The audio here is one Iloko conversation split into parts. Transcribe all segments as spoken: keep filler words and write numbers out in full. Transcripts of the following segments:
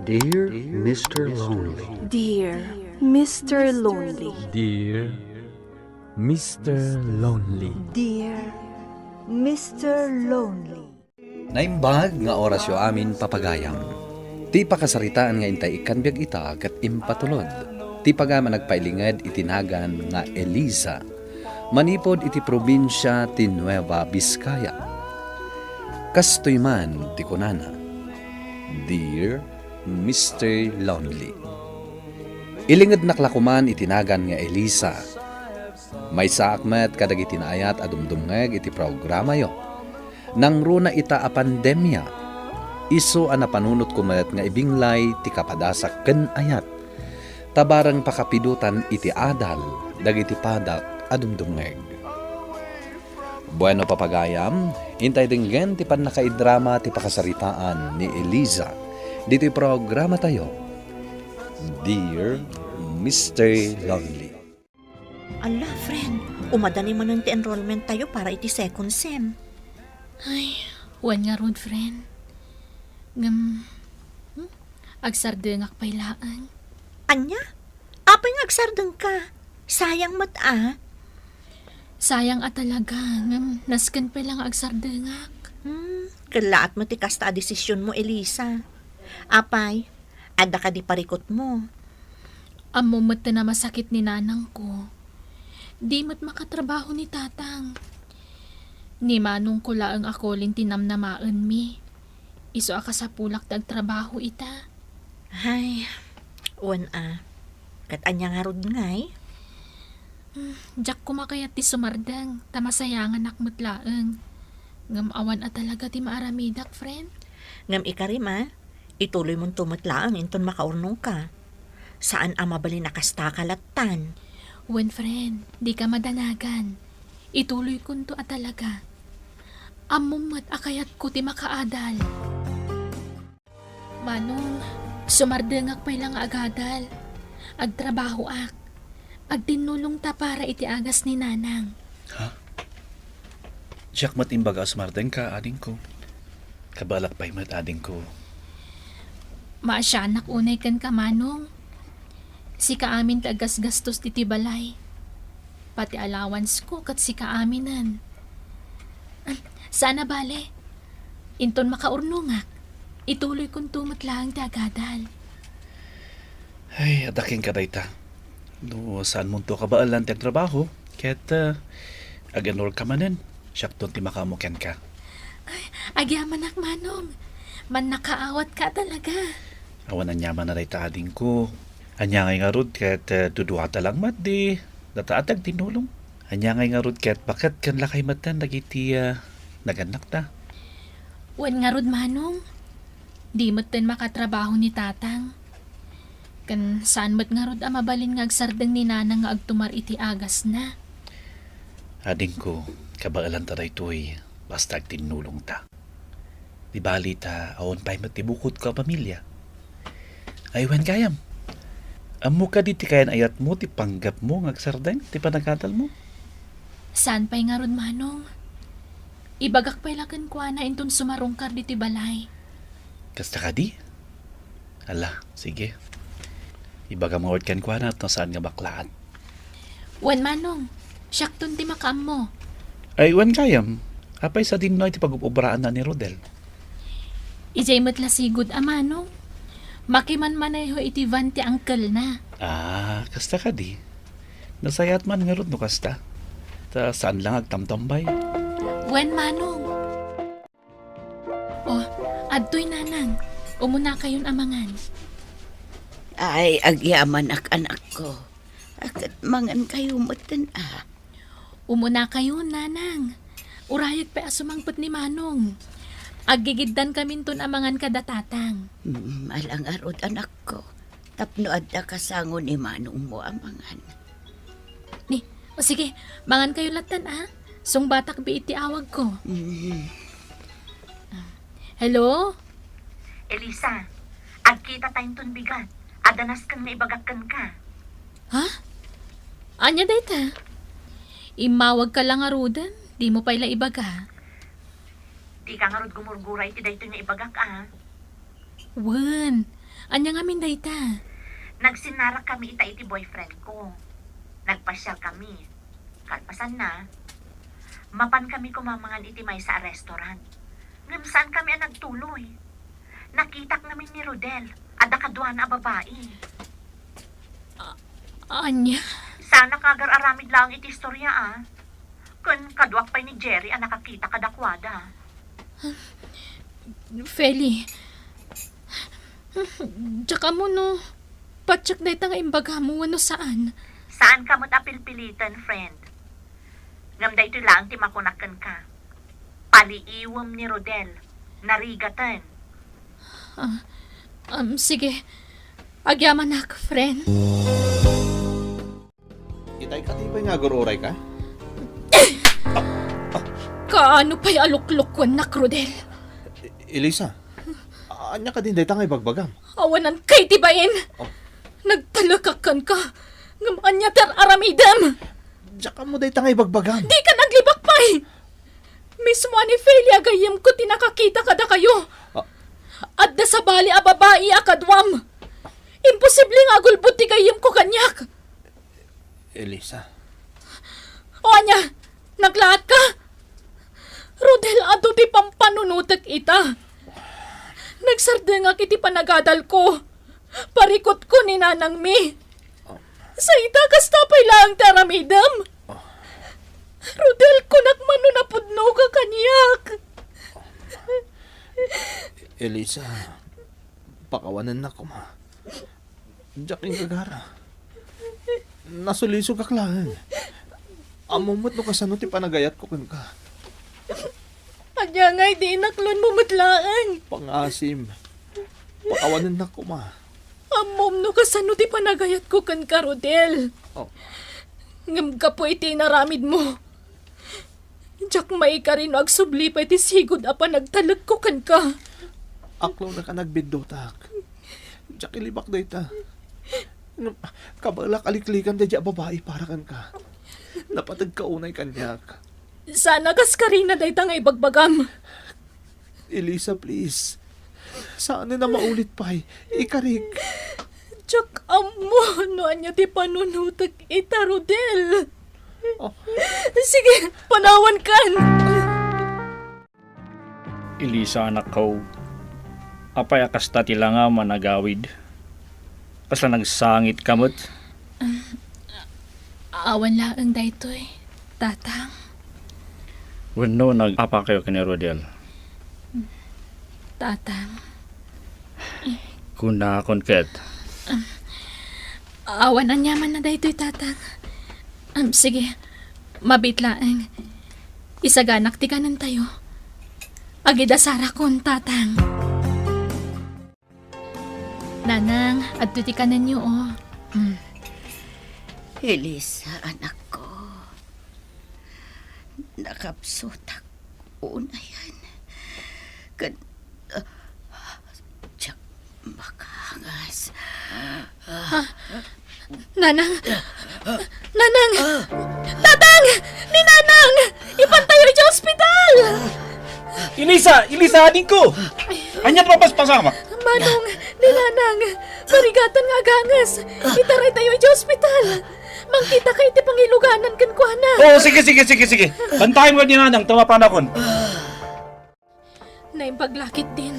Dear Mister Lonely. Dear Mister Lonely. Dear Mister Lonely. Dear Mister Lonely. Naimbag nga orasyo amin, papagayam. Ti pakasaritaan nga intay ikkan biag ita ket impatulod ti pagayam a nagpailinged iti nagan nga Eliza, manipud iti probinsia ti Nueva Vizcaya. Kastoy man ti kunana, "Dear Mister Lonely." Ilingednak la koman iti nagan nga Eliza. Maysaak met kadagiti naayat a dumdumngeg iti programayo. Nangruna ita a pandemia, isu a napanunotko met nga ibinglay ti kapadasak ken ayat, ta bareng pakapidotan iti adal dagiti padak a dumdumngeg. Bueno, papagayam, intay denggen ti pannakaidrama ti pakasaritaan ni Eliza ditoy programatayo, Dear Mister Lonely. Ala, friend, umadani manen ti enrollment tayo para iti second sem. Ay, wen ngarud, friend. Ngem, hmm, agsardengak pay laeng. Ania? Apay nga agsardengka? Sayang met a. Sayang a talaga, ngem nasken pay la nga agsardengak. Hmm, kellaat met ti kasta a desisionmo, Elisa. Apay, adda kadi parikutmo? Ammom met ti namasakit ni nanangko. Di met makatrabaho ni tatang. Ni manongko laeng a kolin ti namnamaenmi. Isu a kasapulak ti agtrabaho ita. Ay, wen a. Ket ania ngarud ngay? Hmm, diak koma kayat ti sumardeng, ta masayanganak met laeng. Ngem awan a talaga ti maaramidak, friend. Ngem ikarim a, ituloymonto met laeng inton makaurnongka. Saan a mabalin a kastaka lattan. Wen, friend, dika madanagan. Ituloykonto a talaga. Ammom met a kayatko ti makaadal. Manong, sumardengak pay la nga agadal. Agtrabahoak. Agtinnulongta para iti agas ni nanang. Ha? Diak met imbaga a sumardengka, adingko. Kabaelak pay met, adingko. Maasianak unay kenka, manong. Sika amin ti aggasgastos ditoy balay. Pati allowancesko ket sika aminen. Ah, saan a bale. Inton makaurnongak, ituloykonto met laeng ti agadal. Ay, adda kenka dayta. No saanmonto a kabaelan ti agtrabaho, ket, ah, ag-enrollka manen, siakton ti makaammo kenka. Ay, agyamanak, manong. Mannakaawatka talaga. Awan aniaman a dayta, adingko. Ania ngay ngarud ket, eh, duduata lang met ti data a ti agtinnulong. Ania ngay ngarud ket baket ken lakay metten dagiti, eh, nagannakta. Wen ngarud, manong, di metten makatrabaho ni tatang. Ken saan met ngarud a mabalin nga agsardeng ni nanang nga agtumar iti agasna. Adingko, kabaelanta daytoy, basta agtinnulongta. Di bali ta awan pay met ti bukodko a pamilia. Ay, wen gayam. Ammo kadi ti kayan-ayatmo ti panggepmo nga agsardeng ti panagadalmo? Saan pay ngarud, manong? Ibagak pay la kenkuana inton sumarungkar ditoy balay. Kasta kadi? Ala, sige. Ibagam ngarud kenkuana no saan nga baklaat. Wen, manong, siakton ti makaammo. Ay, wen gayam, apay sadinno ti pagub-obraanna ni Rodel? Idiay met la sigud a, manong. Makimanmaneho iti van ti angkelna. Ah, kasta kadi. Nasayaat man ngarud no kasta. Ta saan lang agtamtambay. Wen, manong. Oh, adtoy, nanang. Umunakayon a mangan. Ay, agyamanak, anakko. Ket mangankayo metten a. Umunakayon, nanang. Urayek pay a sumangpet ni manong. Aggigiddankaminton a mangan kada tatang. Mm, ala ngarud, anakko. Tapno adda kasango ni manongmo a mangan. Ni, o sige, mangankayo lattan a. Sungbatak bi iti awagko. Mm. Hello? Elisa, agkita ta inton bigat. Adda nasken nga ibagak kenka. Ha? Ania dayta? Immawagka la ngaruden, dimo pay la ibaga. Dika ngarud gumurgura iti daytoy nga ibagak a. Wen, Ania ngamin dayta? Nagsinnarak kami ita iti boyfriend ko. Nagpasiar kami. Kalpasanna, mapan kami kumamangan iti maysa a restaurant. Ngem saan kami a nagtuloy. Nakitak ngamin ni Rodel, adda kaduana a babai. A-, ania? Sana kagar-aramid laeng iti istorya, a. Ken kaduak pay ni Jerry a nakakita kadakuada. Feli, diak ammo no patiek dayta nga imbagam wenno saan. Saanka met a pilpiliten, friend. Ngem daytoy laeng ti makunak kenka. Paliiwem ni Rodel. Narigaten. Ah, um, sige. Agyamanak, friend. Itay kadi pay nga agur-urayka? Kaano pay a luklukwennak, Rodel? E-, Elisa, ania kadin dayta nga ibagbagam? Awananka iti bain! Oh. Nagtalekak kenka, ngem ania ti ar-aramidem? Diak ammo dayta nga ibagbagam. Dika naglibak pay! Mismo a ni Feli a gayyemko ti nakakita kadakayo. Ah. Adda sabali a babai a kaduam. Imposible nga agulbod ti gayyemko kaniak. Elisa. O ania? Naglaatka? Rodel, adu ti pampanunotek ita. Nagsardengak iti panagadalko. Parikutko ni nanangmi. Sa ita, kasta pay laeng ti aramidem. Rodel, kunak man no napudnoka kaniak. Elisa, pakawanennak koma. Diak inggagara. Nasulisogak laeng. Ammom met no kasano ti panagayatko kenka. Ania ngay ti inaklonmo met laeng? Pangasim. Pakawanennak koma. Ammom no kasano ti panagayatko kenka, Rodel. Oh. Ngem gapu iti inaramidmo, diak maikari no agsubli pay ti sigud a panagtalekko kenka. Aklonek a nagbiddutak. Diak ilibak dayta. Ngem, kabaelak a liklikan daydiay a babai para kenka. Napateg ka unay kaniak. Sana kas karina dayta nga ibagbagam. Elisa, please. Saanen a maulit pay. Ikarik. Diak ammo no ania ti panunotek ita, Rodel. Oh. Sige, panawankan. Elisa, anakko, apay a kasta ti langam a nagawid? Kasla nagsangitka met? Awan laeng daytoy, Tatang. Wenno nag-apakayo ken ni Rodel? Tatang. Kunakon ket. Awan aniamanna daytoy, Tatang. Am, sige, mabiit laeng. Isaganak ti kanentayo. Agidasarakon, Tatang. Nanang, adto ti kanenyo, o. Mm. Elisa, anakko. Nakapsutak unayen. Ken, ah, diak makaangas. Ah. Nanang! Nanang! Tatang! Ni Nanang! Ipantayo idiay ospital! Elisa! Elisa, adingko! Ania ti mapaspasamak? Manong, ni Nanang! Marigatan nga aganges! Itaraytayo idiay ospital! Mangkitaka iti pangiluganan kenkuana! Oo, sige, sige, sige, sige! Bantayan mo ni Nanang, ta mapanakon. Naimbag la ketdin,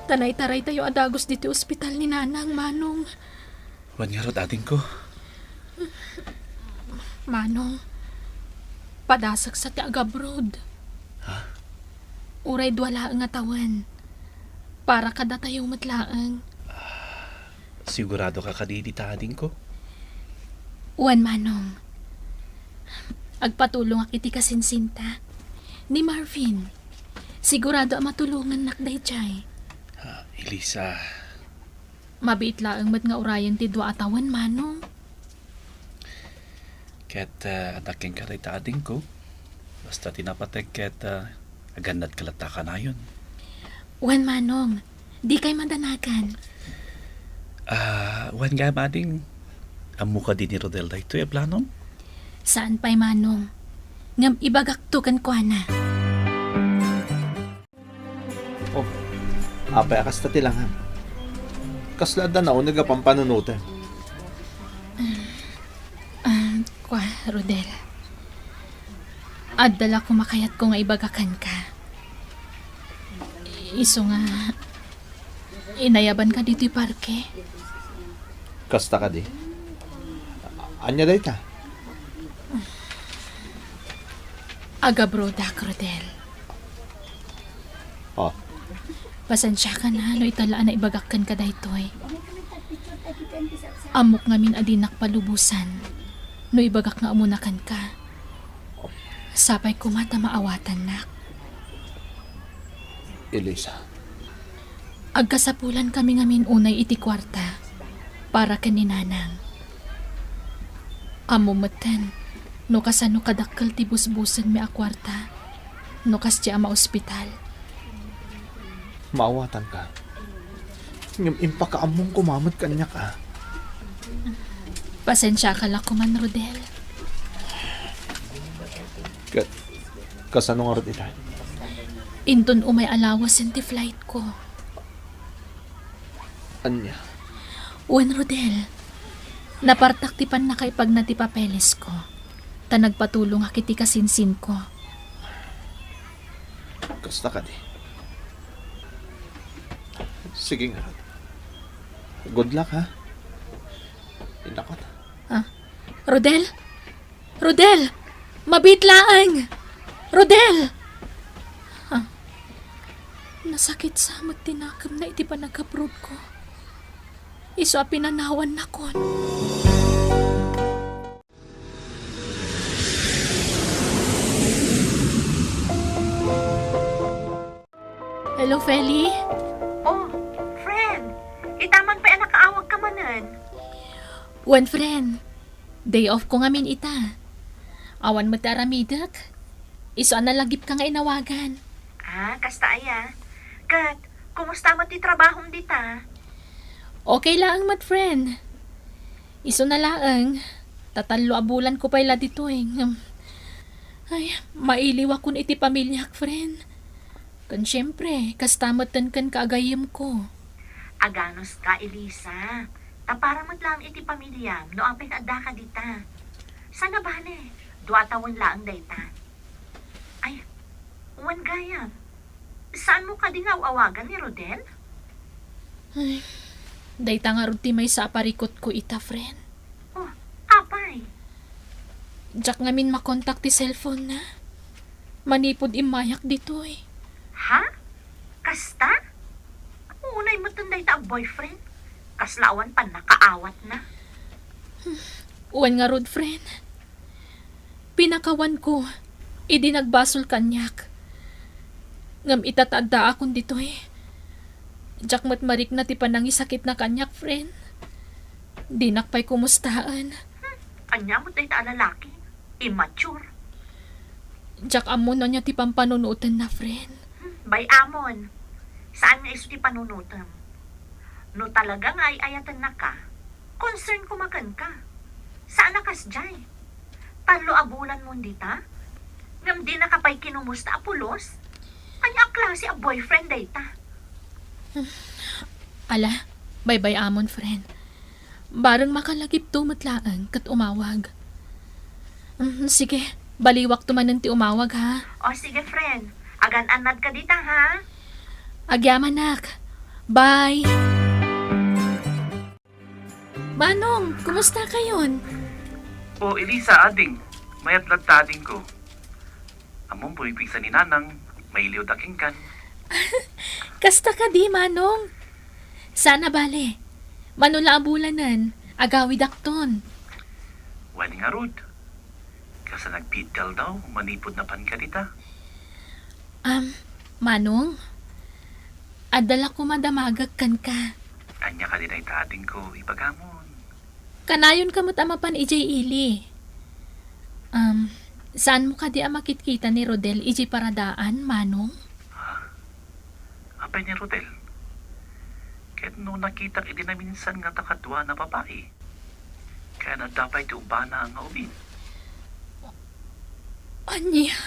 ta naitaraytayo a dagus ditoy ospital ni Nanang, Manong. Wen ngarud, adingko. Manong, padasaksa ti agabroad. Ha? Uray dua laeng a tawen. Para kadatayo met laeng. Siguradoka kadi dita, adingko? Wen, Manong. Agpatulongak iti kasinsinta ni Marvin. Sigurado a matulongannak daydiay. Ah, Elisa. Mabiit laeng met nga urayen ti dua a tawen, Manong. Ket, ah, adda kenka dayta, adingko. Basta ti napateg ket, ah, agannadka latta kanayon. Wen, Manong, dikay madanagan. Ah, wen gayam, ading, ammo kadi ni Rodel daytoy a planom? Saan pay, Manong. Ngem ibagakto kenkuana. Oh, apay a kasta ti langam? Kasla adda nauneg a pampanunotem? Ah, kua, Rodel. Adda la koma kayatko nga ibaga kenka. Isu nga, inayabanka ditoy parke. Kasta kadi? Ania dayta? Agabrodak, Rodel. Oh. Pasensiakan no ita la a naibagak kenka daytoy. Ammok ngamin a dinak palubosan no ibagak nga umuna kenka. Sapay koma ta maawatannak. Elisa. Agkasapulan kami ngamin unay iti kuarta para ken ni Nanang. Ammo metten no kasano kadakkel ti busbusenmi a kuarta no kasdiay a maospital. Maawatanka. Ngem impakaammom koma met kaniak, a. Pasensiaka la koman, Rodel. Ka-, kasano ngarud ita? Inton umay a lawasen ti flightko. Ania? Wen, Rodel, napartak ti pannakaipagna ti papelesko, ta nagpatulongak iti kasinsinko. Kasta kadi. Sige nga. Good luck, ha? Inakot. Ah, Rodel? Rodel! Mabiit laeng! Rodel! Ah, nasakit sa met ti nakemna iti panagabrodko. Isu a pinanawannakon. Hello, Feli? Oh, friend. Ita man pay a nakaawagka manen. Wen, friend. Day off ko ngamin ita. Awan met ti aramidek. Isu a nalagipka nga inawagan. Ah, kasta aya. Ket, kumusta met ti trabahom dita? Okay laeng met, friend. Isu na laeng, ta tallo a bulanko pay la ditoy, ngem, ay, mailiwakon iti pamiliak, friend. Ken siempre, kasta metten ken kaagayemko. Aganuska, Elisa, ta para met laeng iti pamiliam no apay nga addaka dita. Saan a bale, dua a tawen laeng dayta. Ay, wen gayam. Saanmo kadi nga aw-awagan ni Rodel? Ay, dayta ngarud ti maysa a parikutko ita, friend. Oh, apay? Diak ngamin makontak ti cellphone na. Manipud immayak ditoy. Ha? Kasta? Unay metten dayta a boyfriend. Kasla awan pannakaawatna. Wen ngarud, friend. Pinakawanko idi nagbasol kaniak. Ngem ita ta addaakon ditoy, diak met marikna ti panangisakitna kaniak, friend. Dinak pay kumustaen. Hmm, ania met dayta a lalaki? Immature. Diak ammo no ania ti pampanunotenna, friend. Hmm, bay-amon. Saan nga isu ti panunotem. No talaga nga ay-ayatennaka, concern koma kenka. Saan a kasdiay. Tallo a bulanmon dita? Ngem dinaka pay kinumusta a pulos? Ania a klase a boyfriend dayta? Ala, baybay-amon, friend. Bareng makalagipto met laeng ket umawag. Mm, sige, baliwakto manen ti umawag, ha? O, sige, friend. Agan-annadka dita, ha? Agyamanak. Bye! Manong, kumusta kayon? O, Elisa, ading. Mayat latta, adingko. Ammom, pumipigsa ni Nanang, mailiwda kenkan. Kasta kadi, Manong? Saan a bale. Mano la a bulanen, agawidakton. Wen ngarud. Kas a nagbiddal daw, manipud napanka dita. Am, Manong, adda la koma damagek kenka. Ania kadi dayta, adingko, ibagamon? Kanayonka met a mapan idiay ili. Am, saanmo kadi a makitkita ni Rodel idiay paradaan, Manong? Ha? Apay ni Rodel? Ket no nakitak idi naminsan ngata kaduana a babai, ken adda pay ti ubbana nga ubing. Ania?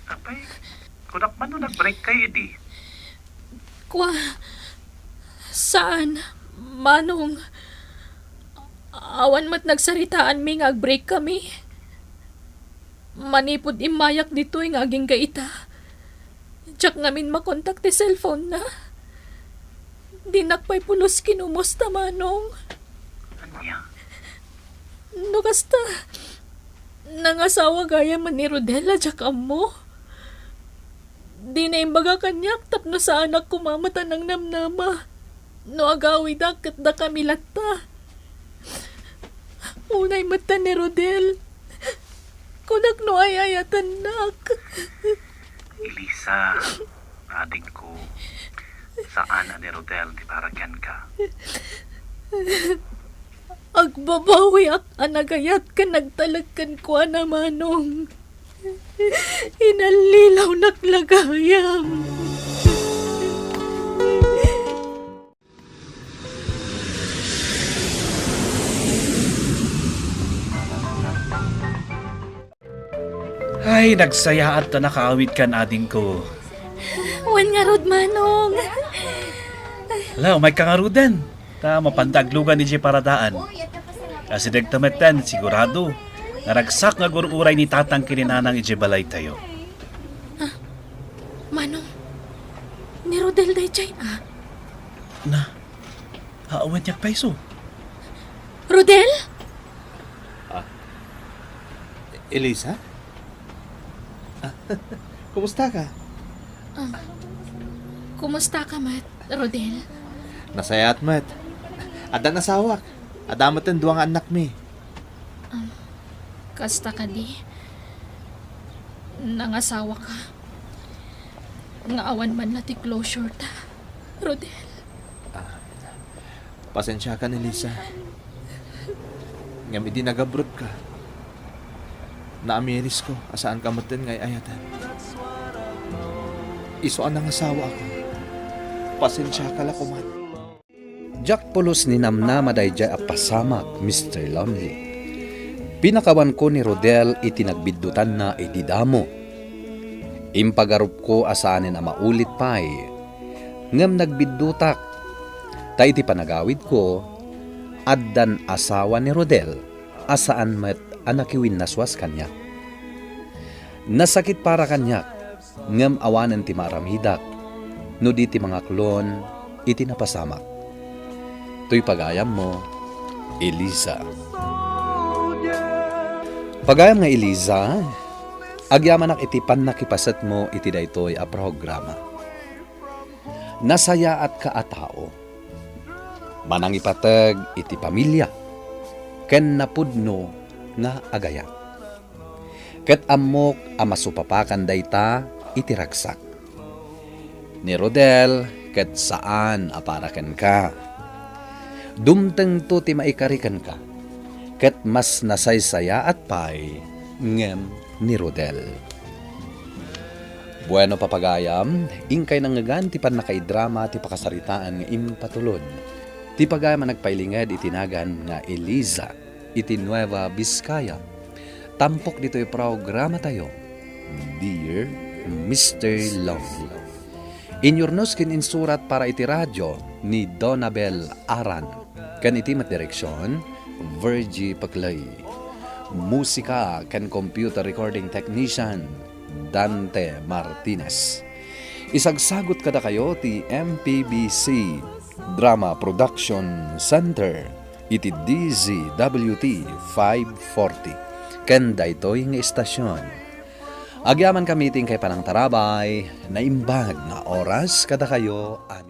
Apay, kunak man no nag-break kayo idi. Kua, saan, Manong, awan met nagsaritaanmi nga ag-break kami. Manipud immayak ditoy nga agingga ita, diak ngamin makontak ti cellphone na. Dinak pay pulos kinumusta, Manong. Ania? No kasta, nangasawa gayam ni Rodel a diak ammo. Dina imbaga kaniak tapno saanak koma met a nangnamnama no agawidak ket dakami latta. Unay met ta ni Rodel. Kunak no ay-ayatannak. Elisa, adingko, saan a ni Rodel ti para kenka. Agbabawiak a nagayat ken nagtalek kenkuana, Manong. Inallilawnak la gayam. Ay, nagsayaat ta nakaawidkan, adingko. Wen ngarud, Manong. Ala, umayka ngaruden. Ta mapanda aglugan idiay paradaan. Asidegta metten, sigurado nga ragsak nga agur-uray ni Tatang ken ni Nanang idiay balaytayo. Ah, Manong, ni Rodel daydiay, ah. Na, aawidyak payso. Rodel? Ah, Elisa? Ah, kumusta ka? Ah, kumusta ka met, Rodel? Nasayaat met. Addan asawak. Adda metten dua nga annakmi. Ah, kasta kadi. Nangasawa ka. Nga awan man la ti closure ta, Rodel. Ah, pasensiakan, Elisa. Ngem idi nagabroadka, naamirisko a saanka metten nga ay-ayaten. Isu a nangasawaak, pasensiaka la koman. Diak pulos ninamnama daydiay a pasamak, Mister Lonely. Pinakawanko ni Rodel iti nagbiddutanna idi damo. Impagarupko a saanen a maulit pay, ngem nagbiddutak. Ta iti panagawidko, addan asawa ni Rodel a saan met a nakiwinnaswas kaniak. Nasakit para kaniak, ngem awanen ti maaramidak no di ti mangaklon iti napasamak. Toy pagayammo, Eliza. Pagayam nga Eliza, agyamanak iti pannakipasetmo iti daytoy a programa. Nasayaatka a tao. Manangipateg iti pamilia ken napudno nga agayat. Ket ammok a masupapakan dayta iti ragsak. Ni Rodel ket saan a para kenka. Dumtengto ti maikari kenka, ket mas nasaysayaat pay ngem ni Rodel. Bueno, papagayam, inkay nangngegan ti pannakaidrama ti pakasaritaan nga impatulod ti pagayam a nagpailinged iti nagan nga Eliza iti Nueva Vizcaya. Tampok ditoy programatayo, Dear Mister Lonely. Inyurnos ken insurat para iti radio ni Donabel Aran. Ken iti met direksion, Virgie Paclay. Musika ken computer recording technician, Dante Martinez. Isagsagut kadakayo ti M P B C Drama Production Center iti D Z W T five forty. Ken daytoy nga istasyon, agyamankami ti inkay panangtarabay, naimbag nga oras kadakayo amin.